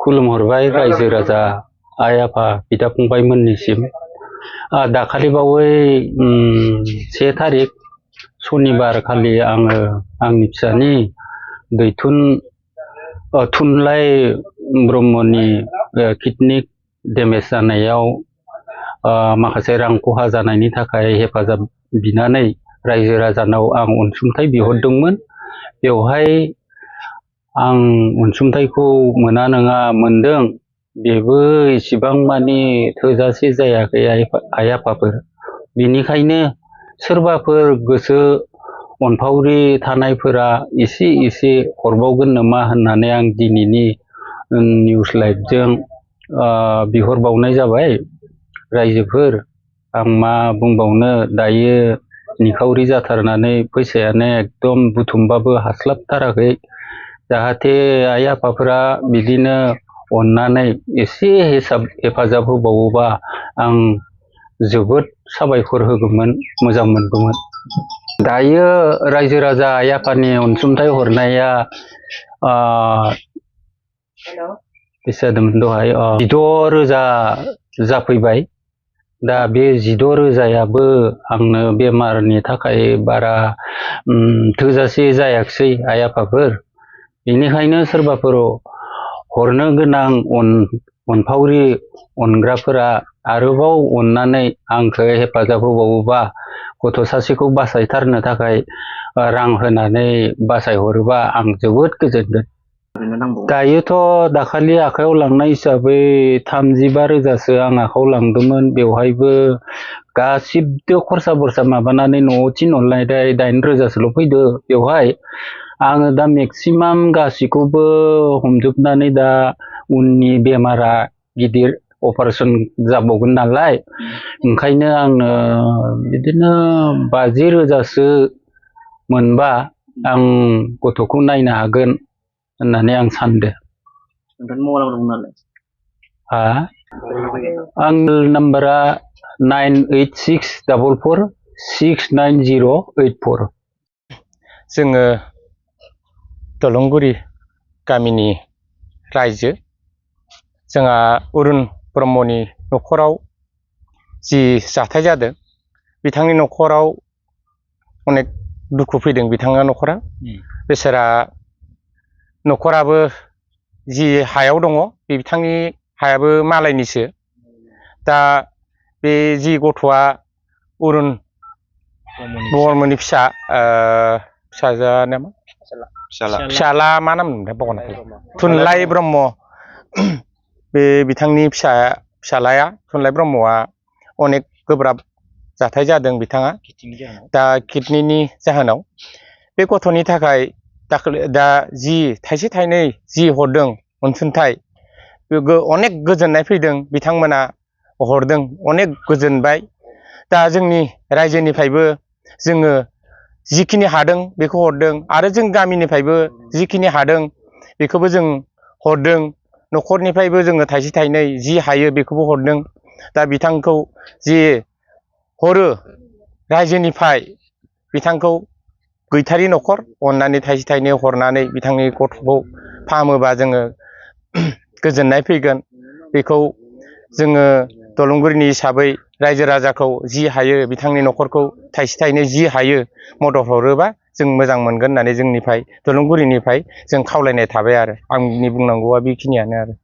खुलुमहरबाय रायजो राजा आइ आफा बिदा फंबायमोननिसिम दाखालि बावै 1 तारिख सनिबार खालि आङो आंनि फिसानि दैथुन थुनलाइ ब्रह्मनि किडनि डेमेज जानायाव माखासे रां खहा जानायनि थाखाय हेफाजाब बिनानै रायजो राजानाव आं अनसुंथाइ बिहरदोंमोन। बेवहाय आं अनसुंथाइखौ मोना नङा मोनदों, बेबो इसिबां मानि थोजासे जायाखै आइ आफाफोर। बेनिखायनो सोरबाफोर गोसो अनफावरि थानायफोरा एसे हरबावगोन नामा होननानै आं दिनैनि निउस लाइभजों बिहरबावनाय जाबाय। रायजोफोर, आं मा बुंबावनो, दायो निखावरि जाथारनानै फैसायानो एकदम बुथुमबाबो हास्लाबथाराखै। जाहाथे आइ आफाफोरा बिदिनो अननानै एसे हेफाजाब होबावोबा आं जोबोद साबायखर होगौमोन, मोजां मोनगौमोन। दायो रायजो राजा आइ आफानि अनसुंथाइ हरनाया बेसे जादोंमोन दहाय 16,000 जाफैबाय। दा बे 16,000याबो आंनो बेमारनि थाखाय बारा थोजासे जायाखिसै आइ आफाफोर। बेनिखायनो सोरबाफोर हरनो गोनां अनफावरि अनग्राफोरा आरोबाव अननानै आंखौ हेफाजाब होबावोबा, गथ' सासेखौ बासायथारनो थाखाय रां होनानै बासायहरोबा आं जोबोद गोजोनगोन। दायोथ' दाखालि आखायाव लांनाय हिसाबै 35,000सो आं आखायाव लांदोंमोन। बेवहायबो गासिबो खरसा माबानानै न'आव थिनहरनायथाय 8,000सोल' फैदो। बेवहाय आङो दा मेक्सिमाम गासिखौबो हमजोबनानै दा उननि बेमारा गिदिर अपारेशन जाबावगोन नालाय, ओंखायनो आंनो बिदिनो 50,000सो मोनबा आं गथ'खौ नायनो हागोन होननानै आं सानदो। आंनि नाम्बारा 9864469084। जोङो दलंगुरि गामिनि रायजो, जोंहा अरुण ब्रह्मनि न'खराव जि जाथाय जादों, बिथांनि न'खराव अनेक दुखु फैदों। बिथाङा न'खरा बेसारा न'खराबो जि हायाव दङ, बिथांनि हायाबो मालायनिसो। दा बे जि गथ'आ अरुण ब्रह्मनि फिसाजा नामा फिसाला मा नाम मोनथाय बावगारबाय, थुनलाइ ब्रह्म। बे बिथांनि फिसालाया थुनलाइ ब्रह्मआ अनेक गोब्राब जाथाय जादों बिथाङा दा किडनिनि जाहोनाव। बे गथ'नि थाखाय दा जि थाइसे थाइनै जि हरदों अनसुंथाइ, अनेक गोजोननाय फैदों। बिथांमोना हरदों, अनेक गोजोनबाय। दा जोंनि रायजोनिफ्रायबो जोङो जिखिनि हादों बेखौ हरदों, आरो जों गामिनिफ्रायबो जिखिनि हादों बेखौबो जों हरदों। न'खरनिफ्रायबो जोङो थाइसे थाइनै जि हायो बेखौबो हरदों। दा बिथांखौ जि हरो रायजोनिफ्राय, बिथांखौ गैथारि न'खर अननानै थाइसे थाइनै हरनानै बिथांनि गथ'खौ फाहामोबा जोङो गोजोननाय फैगोन। बेखौ जोङो दलंगुरिनि हिसाबै रायजो राजाखौ जि हायो बिथांनि न'खरखौ थाइसे थाइनै जि हायो मदद हरोबा जों मोजां मोनगोन होननानै जोंनिफ्राय दलंगुरिनिफ्राय जों खावलायनाय थाबाय आरो। आंनि बुंनांगौआ बेखिनियानो आरो।